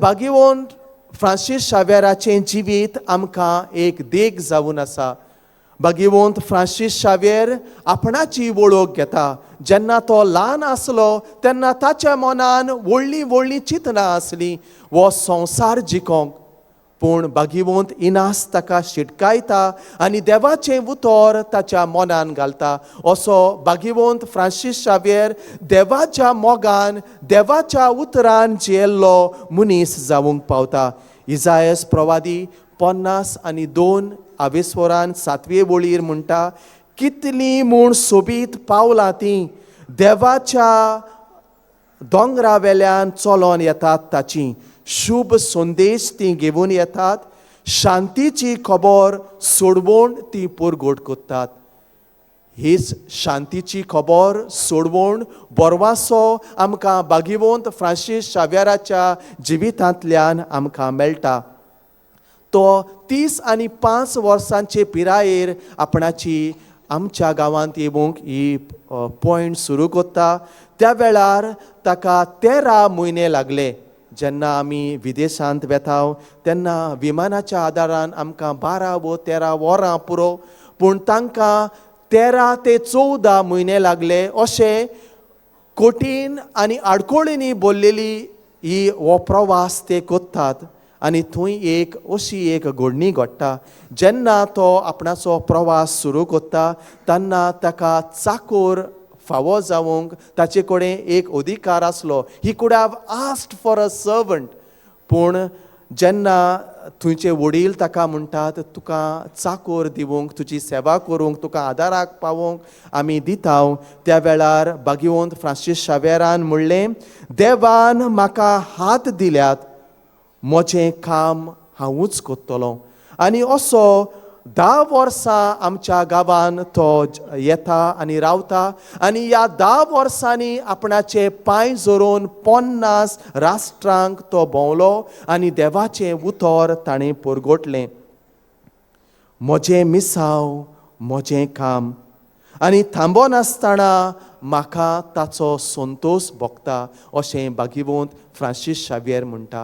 भाग्यवंत Francis शाव्यराचें जिवीत आमकां एक देख जावन आसा. भाग्यवंत फ्रांसीस शाव्येर आपणाची वळख घेता. जेन्ना तो ल्हान आसलो तेन्ना ताच्या मनान व्हडलीं व्हडलीं चिंतनां आसलीं हो संवसार जिखोंक, पूण भाग्यवंत इनास ताका शिटकायता आनी देवाचें उतर ताच्या मनान घालता. असो भाग्यवंत फ्रांसीस शाव्येर देवाच्या मोगान, देवाच्या उतरान जियेल्लो मनीस जावंक पावता. इजायस प्रवादी 52 आवेस्वरान सातवे वळीर म्हणटा, कितलीं म्हूण सोबीत पावलां तीं देवाच्या दोंगरा वेल्यान चलोन येतात, ताची शुभ संदेश ती घेवन येतात, शांतीची खबर सोडवण ती परगट करतात. हीच शांतीची खबर सोडवण बोरवासो आमकां भाग्यवंत फ्रांसीस शाव्याराच्या जिवितांतल्यान आमकां मेळटा. तो 35 वर्सांचे पिरायेर आपणाची आमच्या गांवांत येवंक ही पॉयंट सुरू करता. त्या वेळार ताका 13 म्हयने लागले. जेन्ना आमी विदेशांत वेता तेन्ना विमानाच्या आदारान आमकां 12 वो 13 वरां पुरो, पूण तांकां 13 ते 14 म्हयने लागले. अशें कठीण आनी आडखळींनी भरलेली ही हो प्रवास ते करतात आनी थंय एक अशी एक घडणी घडटा. जेन्ना तो आपणाचो प्रवास सुरू करता तेन्ना ताका चाकोर फावो जावंक ताचे कडेन एक अधिकार आसलो. He could have asked for a servant. पूण जेन्ना थंयचे वडील ताका म्हणटात, तुका चाकोर दिवंक, तुजी सेवा करूंक, तुका आदाराक पावोवंक आमी दिता, त्या वेळार भाग्यवंत फ्रांसीस शावेरान म्हणलें, देवान म्हाका हात दिल्यात, म्हजें काम हांवूच करतलो. आनी असो 10 वर्सां आमच्या गांवान तो येता आनी रावता आनी ह्या 10 वर्सांनी आपणाचे पांय जोरून 50 राष्ट्रांक तो भोंवलो आनी देवाचें उतर ताणें परगटलें. म्हजें मिसांव, म्हजें काम आनी थांबनासतना म्हाका ताचो संतोश भोगता, अशें भाग्यवंत फ्रांसीस शाव्येर म्हणटा.